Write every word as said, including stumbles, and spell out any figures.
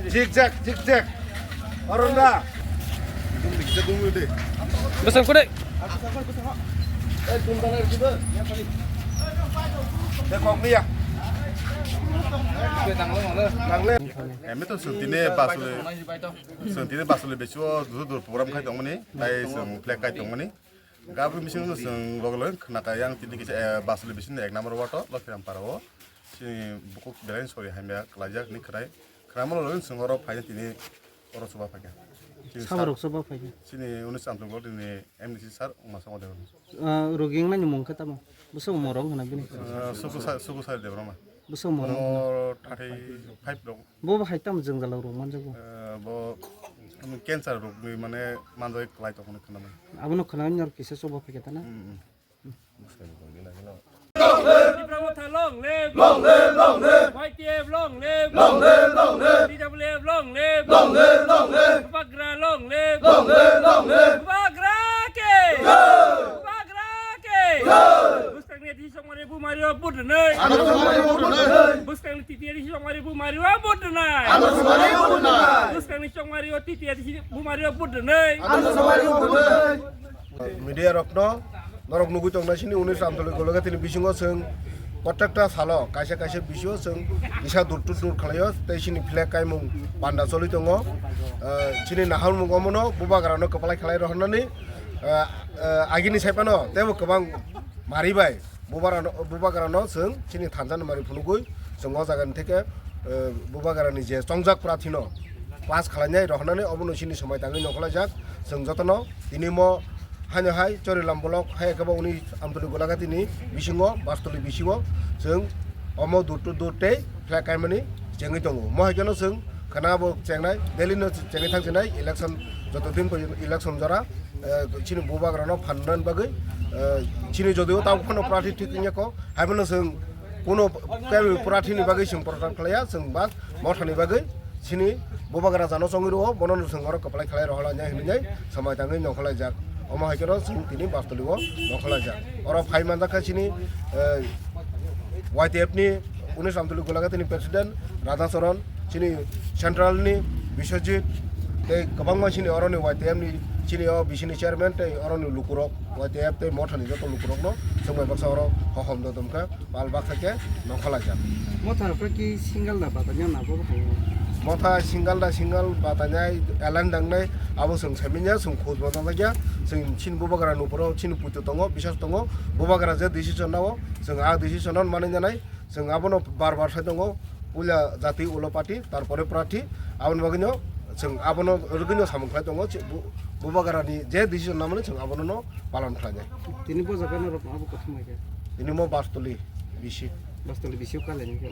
Zigzag, zigzag. Orunda. Bwsang kudai. Emi to chwng tini basuli, chwng tini basuli bisingo dur dur program khai tongmani, tai chwng flag kai tongmani. Gabri bising no chwng logiloi khna kha yang tini kisa, eh, basuli bising ek number ward o Lokhiram para o. Chini bukhuk belai sori hamya khlaijak ni khwnai. Khwnai mo logiloi chwng oro phaina tini oro chuba phaikha. Chini sabo sir, rok chuba phaikha. Chini unis amtwng tini M D C sir wngma sabo de. Ah, rogi wngmani mung khe tamo? Bwswk morok hwnna bini? Ah, Suku Sa-, Suku Sari Debbarma. Bwswk morok hwnna? Mo thirty five rok. Bo bo hai tamo jwngjal rok manjago? Eh, bo cancer rokni mane manjai klai tongmani khwnamani. Abono khwnamani oro kisa chuba phaikha tana? Mm, mm. Tipra Motha long live! Long live, long live! Y T F long live! Long live, long live! T W F long live! Long live, long live! Bubagra long live! Long live, long live! Bubagra ke! Jai! Bubagra ke! Jai! Bwskangni D C Chongmari Bumari o vote rwnai. Ano Chongmari o vote rwnai. Bwskangni T T A D C Chongmari Bumari o vote rwnai. Ano Chongmari o vote rwnai. Bwskangni Chongmari o T T A D C Bumari o vote rwnai. Ano Chongmari o vote rwnai. Media rokno norok nugwi tongnai sini unis amtwlwi golagati ni bisingo chwng protekta salo kaisa kaisa bisio chwng kisa dur to dur khlaio tei sini flag kaimung panda choli tongo. Eh, sini naharmung omono bubagrano kwplai khlai rohornani, eh, eh, agini sai phano teibo kwbang mari bai. Bubagrano, bubagrano chwng chini thansa ni mari phunugwi chwng o jaga ni theke, eh, bubagrani je chongjak prathi no pass khlainai rohornani obono chini swmai tangwi nongkhorlaijak. Chwng jotono tini mo haino hai Chorilam block hai khe bo uni Amtwlwi Golagati ni bisingo Bastoli bisingo chwng omo dur to dur tei flag kaimani chengwi tongo. Mo hai kheno chwng khana bo chengnai, daily no chengwi thang chengnai election joto din election jora. Eh, chini bubagrano phanna bagwi, eh, chini jodio tabuk phano prathi thik wngya kho, hai phano chwng kuno kebo prathini bagwi chwng prochar khlaiya, chwng bas mothani bagwi chini bubagra jano chongwi rwo, bono chwng oro kwplai khlai rohorlainai hinwi swmai tangwi nongkhorlaijak. Omo hai kheno chwng tini Bastoli o nongkhorlaijak. Oro phai manjak kha chini, eh, Y T F ni Unis Amtwlwi Golagati ni President Radha Charan, chini Central ni Biswajit, tei kwbangma chini oroni Y T F ni chini o bisini chairman tei oroni lukurok Y T F tei mothani joto lukurokno chwngbai baksa oro hohom dodom khe pal baksa khe nongkhorlaijak. Motha rok ki single da bata nya na bo hai. Motha single da single bata nya elan dangnai abo chwng saimanya chwng khoj bo nangya chwng chini bubagra nuporo chini puito tongo bisas tongo bubagra je decision nao chwng a decision no manwi nanai. Chwng abono bar bar sai tongo, puila jati ulo party, tarpore prathi, aboni bagwino chwng abono rwgwino samung khlai tongo, chi-, bu-, bubagrani je decision namani chwng abono no palon khlainai. Tini bo jaga norok abo kothoma khe? Tini mo Bastoli bisi. Bastoli bisi o kalaini khe?